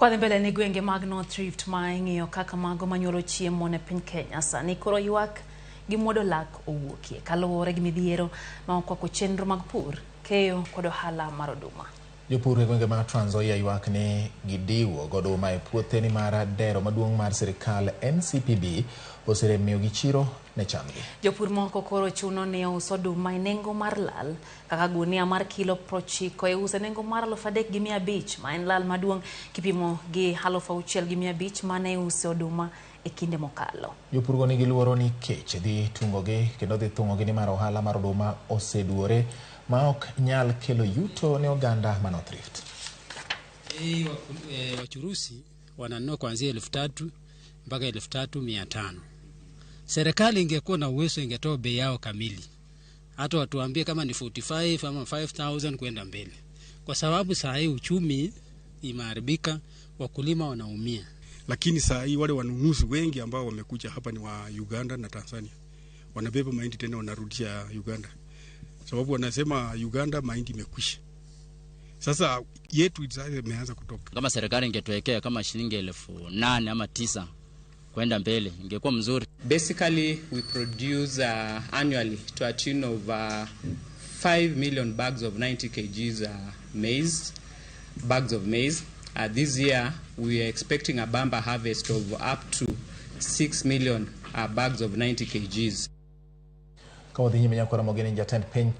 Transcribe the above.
Kwadhi mbele ni gwenge mag North Rift ma ing'iyo kaka mago manyuolo chiemo ne piny Kenya sani koro ywak gi muodo lak owuokie kaluwore gi midhiero ma okwako chenro mag pur, keyo kod ohala mar oduma. Jopur e gwenge mag Trans Nzoia ywak ni gidiwo goduma e puothe nimar dero maduong' mar sirikal NCPB oseremiyogi chiro ne chamgi. Jopur moko koro chuno ni ouso oduma e nengo mar lal kaka gunia mar kilo 90 iuso e nengo mar 3,500 ma en lal maduong' kipimo gi 6,500 mane iuse oduma e kinde mokalo. Jopurgo nigi luoro ni kech dhi tungogi kendo dhi thung'ogi nimar ohala mar oduma oseduore ma ok nyal kelo yuto ne oganda ma North Rift. Bei wachuruzi wananunua kuanzia 3,000 mpaka 3,500. Serikali ingekuwa na uwezo ingetoa bei yao kamili, hata watuambie kama ni 45 ama 5000 kwenda mbele, kwa sababu saa hii uchumi imeharibika, wakulima wanaumia. Lakini saa hii wale wanunuzi wengi ambao wamekuja hapa ni wa Uganda na Tanzania, wanabeba mahindi tena wanarudisha Uganda, sababu wanasema Uganda mahindi imekwisha. Sasa yetu sasa imeanza kutoka. Kama serikali ingetuwekea kama shilingi 8,000 ama 9 kwenda mbele ingekuwa mzuri. Basically we produce annually to a tune of 5 million bags of 90 kgs maize, bags of maize. This year we are expecting a bumper harvest of up to 6 million bags of 90 kgs. Ka wadhi nyime nyakora mogeni jatend piny